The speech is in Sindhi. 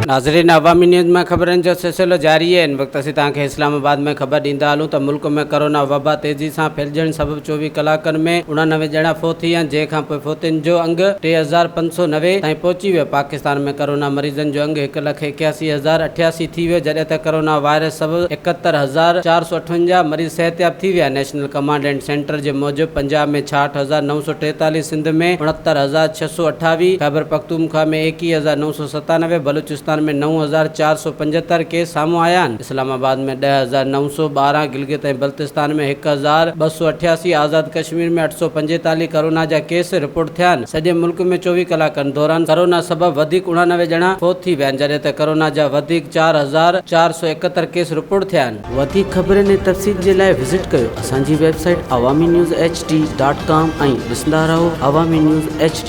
ناظرين عوامي نيوز ۾ خبرن جو سلسلو جاري آهي هن وقت اسين توهان کي اسلام آباد ۾ خبر ڏيندا هلون ته ملڪ ۾ ڪرونا وبا تيزي سان ڦهلجڻ سبب 24 ڪلاڪن ۾ 89 ڄڻا فوت ٿي ويا آهن جنهن کانپوء فوتين جو انگ 3590 تائين پهچي ويو پاڪستان ۾ ڪرونا مريضن جو انگ هڪ لک 81088 ٿي ويو جڏهن ته ڪرونا وائرس سبب 71458 مريض صحتياب ٿي ويا نيشنل ڪمانڊ اينڊ سينٽر جي موجب پنجاب ۾ 66943، سنڌ ۾ 69628، خيبرپختونخوا ۾ 21997، بلوچستان ۾ 9475 ڪيس سامهون آيا آهن. اسلام آباد ۾ 10912، گلگت ۽ بلتستان ۾ 1288، آزاد ڪشمير ۾ 845 ڪرونا جا ڪيس رپورٽ ٿيا آهن. سڄي ملڪ ۾ 24 ڪلاڪن دوران ڪرونا سبب وڌيڪ 89 ڄڻا فوت ٿي ويا آهن جڏهن ته ڪرونا جا وڌيڪ 4471 ڪيس رپورٽ ٿيا آهن. وڌيڪ خبرن ۽ تفصيل جي لاء وزٽ ڪيو اسان جي website Awami news H D dot com ۽ ڏسندا رهو عوامي نيوز ايڇ ڊي.